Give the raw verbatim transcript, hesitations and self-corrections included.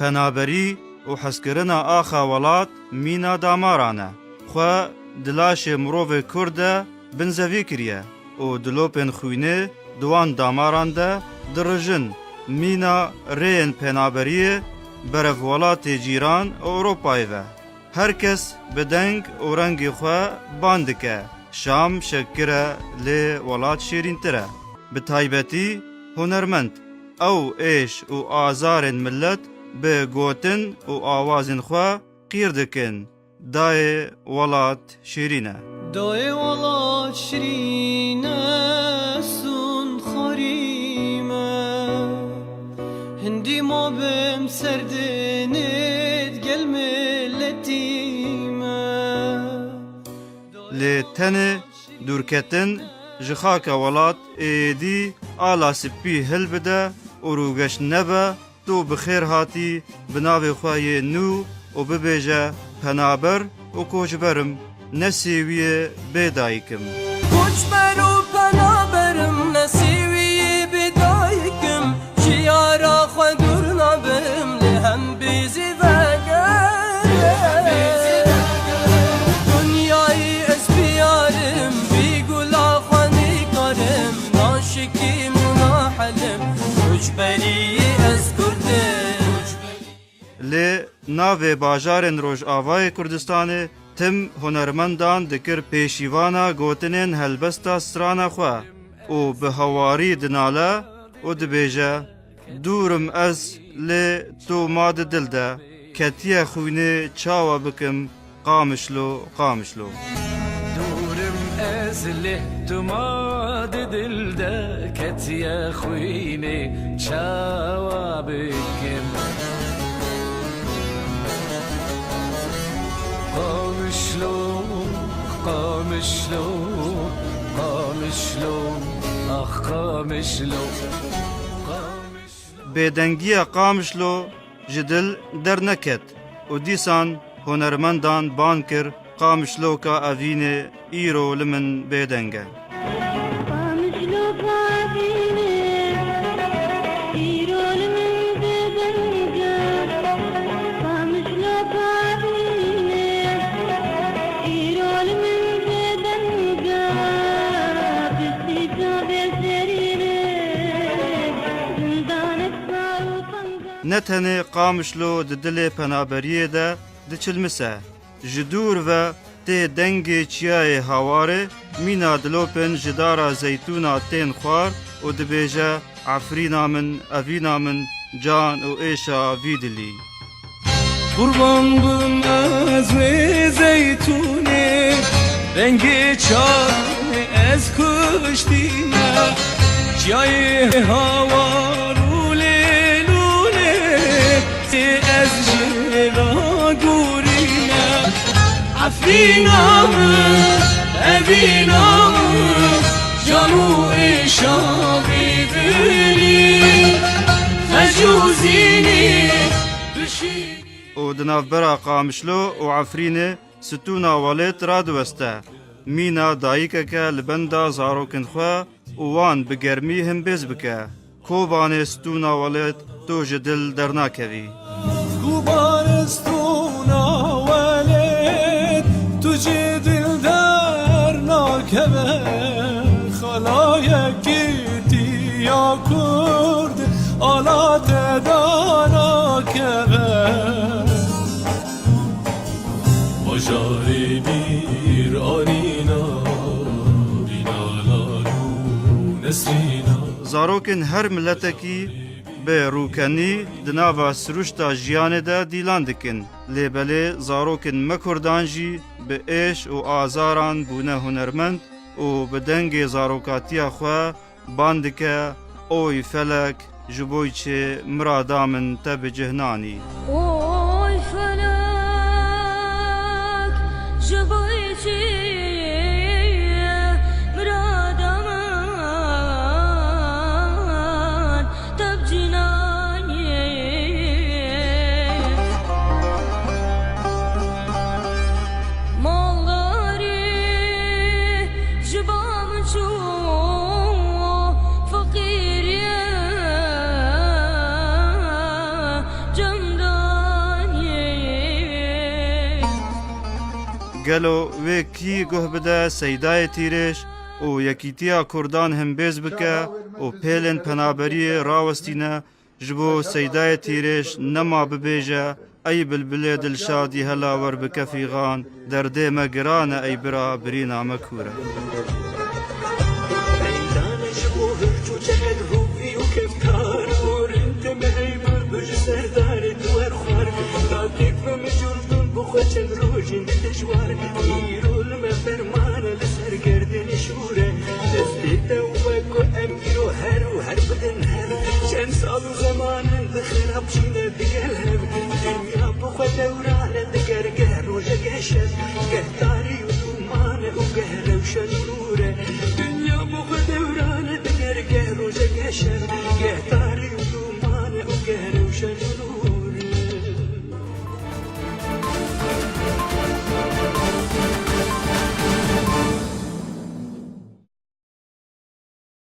Penaberî û hezkirina axa welat mîna damaran e. Xwe di laşê mirovê Kurd de binzevî kiriye û dilopên xwînê di wan damaran de dirijin. Mîna rêyên penaberiyê berevwelatê cîran û Ewropayê ve. Her kes bi deng û rengê xwe ban dike. Şam şekir e, lê welat şêrîntir e. Bi taybetî hunermend. Ew êş û azarên milet bi gotin û awazên xwe qîr dikin. Dayê welat şêrîn e. Dayê welat şirîn e, sun xwarî me. Hindî ma bim ser dinê gel miletî me. Lê tenê dûrketin ji xaka welat êdî ala spî hilbide û rûgeş nebe. Tu bi xêr hatî bi navê xwe yê nû û bibêje penaber û koçber im, ne sêwiyê bê dayik im. Koçber û penaber im, ne sêwiyê bê dayik im, ji yara xwe dûr nabim, lê hem bêzî vegerim. Dinyayê ez piyar im, bî gula xwe nikarim, naşikîm û nahelim, koçberî ez Kurd im. Lê navê bajarên Rojavayê Kurdistanê tim hunermendan dikir pêşîvana gotinên helbesta strana xwe û bi hewarî dinale û dibêje, Dûr im ez, lê tu ma di dil de, ketiye xwînê çawa bikim, Qamişlo, Qamişlo. Dûr im ez lê tu ma di dil de, ketiye xwînê çawa bikim. Qamişlo, Qamişlo, Qamişlo, ax Qamişlo, Qamişlo. Bêdengiya Qamişlo ji dil derneket û dîsan hunermendan ban kir Qamişloka Evînê îro li min bêdeng e. Qamişloka Evînê îro li min bêdeng e. Qamişloka Evînê îro li min bêdeng e. Piştî çavê serînê zindanek sar û teng e. Ne tenê Qamişlo di dilê penaberiyê de diçilmise, ji dûr ve tê dengê çiyayê Hawarê, mîna dilopên ji dara zeytûna tên xwar û dibêje, Efrîna min, evîna min, can û êşa vî dilî. Qurban bim ez wê zeytûnê, dengê çavê ez kuştî me. Çiyayê Hawar û Lêlûnê, tê ez jê re gorî me. Efrîna min, evîna min, can û êşa vî dilî, xec û zînî dişînî. Û di navbera Qamişlo û Efrînê stûna welêt radiweste. Mîna dayikeke li benda zarokên xwe û wan bi germî himbêz bike. Kobanê stûna welêt tu ji dil dernakevî. Kobanê stûna welêt tu ji dil dernakeve. Xala yekîtiya Kurd ala te danakeve. Bajarê bîr anîna, bînalan û nesrîna. Zarokên her miletekî bi rûkenî di nava siruşta jiyanê de dîlan dikin. Lê belê zarokên me kurdan jî bi êş û azaran bûne hunermend û bi dengê zarokatiya xwe ban dike, Oy felek, ji bo çi mirada min te bi cih nanî? Oy felek, ji bo çi mirada min te bi cih nanî? Maldarî ji ba min çû, feqîrî cem da. Gelo wê kî guh bide Seydayê Tîrêj û yekîtiya Kurdan himbêz bike û pêlên penaberiyê rawestîne, ji bo Seydayê Tîrêj nema bibêje, ey bilbilê dilşadî hela wer bike fîxan, derdê me giran e ey bira, birîna me kûr e. Meydane ji bo hirç û çeket rûvî û keftar û rindê me ey bir bi ji serdarê di wer xwar. Dadê bi mijûl dûn bi xwe çend rojên di dijwar. Îro li me ferman e li ser gerdinê şûr e. Destê te wek ku em îro her û her bidin hev. Çend sal û zeman in di xerab çîne digel hev. Dinya bi xwe dewran e diger geh rojek geh şev. Geh tarî û dûman e û geh rewşen û nûr e. Dinya bi xwe dewran e diger geh rojek geh şev. Geh tarî û dûman e û geh rewşen û